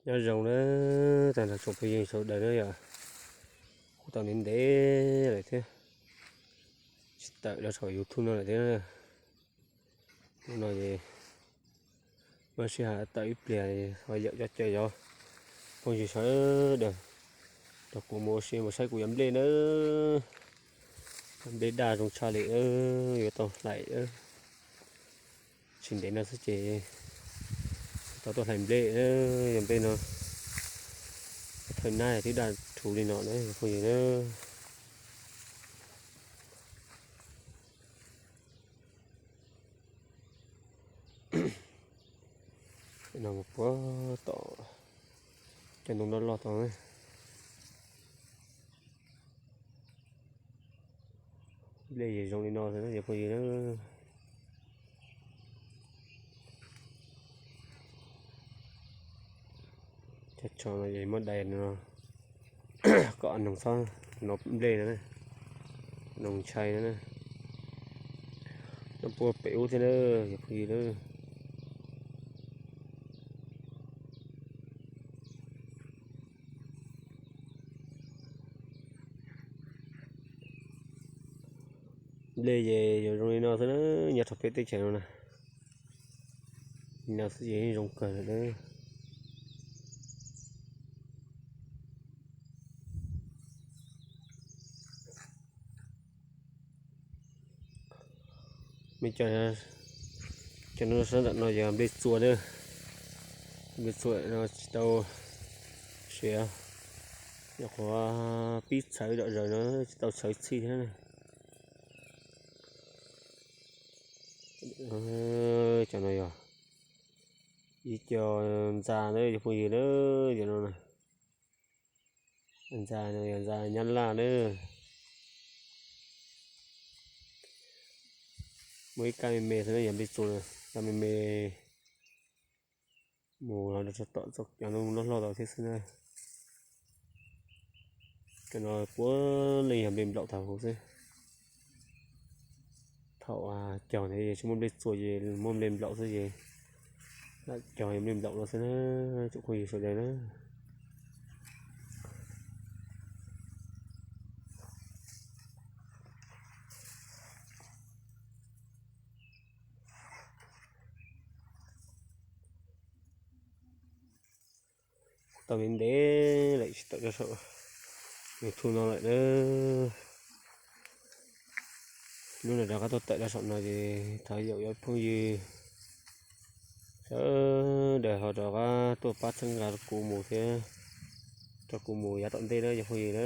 Nyob zoo na, tag nrho tsoom phooj ywg sawv daws na yom. Kuv tau ntev ntev lawm thiab, tsis tawm rau saum YouTube no lawm thiab. Hnub no ces muaj sij hawm tawm ib pliag ho yaum coj caw cov phooj ywg sawv daws nrog kuv mus ua si mus saib kuv cov nplej na. Cov nplej daj zoo tshaj li, yuav tau hlais. Tsis ntev no xwb ces tau tuaj hlais nplej. Yog nplej no thawj nab twb daj rhuv li no na phooj ywg na. No mus puag tom cov ntoo loj loj tod. Nplej yeej zoo li no xwb na cov phooj ywg na. Cov tsho no ces muab dai no kom noog txhob no nplej no, noog ntshai no. Nyob puag pem ub thiab na cov phooj ywg na. Nplej ces yuav zoo li no xwb na, nyob rau peb teb chaws no na. Li no xwb ces yeej zoo kawg lawm na. Mej cov, cov no sab ntawm no yog nplej txua na. Nplej txua no tsis tau siav, nyuam qhuav pib txhawv zom zaws no tsis tau txhawv txhij thiab. Cov no yog ib co ntxa na cov phooj ywg na, cov no na. Ntxa no yog ntxa nyab laj na. Muaj ib kab me me xwb na yog nplej txua na, kab me me mus los rau tom cov ntoo loj loj tod thiab xwb na. Cov no puav leej yog nplej nplaum tag huv xwb. Thaum cog ntawd tsis muaj nplej txua ces muaj nplej nplaum xwb ces lam cog yog nplej nplaum no xwb na, tsoom phooj ywg sawv daws na. Kuv tau ntev ntev lawm tsis tawm rau saum YouTube no lawm na. Hnub no rov qab tuaj tawm rau saum no ces thov yaum cov phooj ywg sawv daws ho rov qab tuaj pab txhawb nqa rau kuv mus thiab, rau kuv mus yav tom ntej na cov phooj ywg na.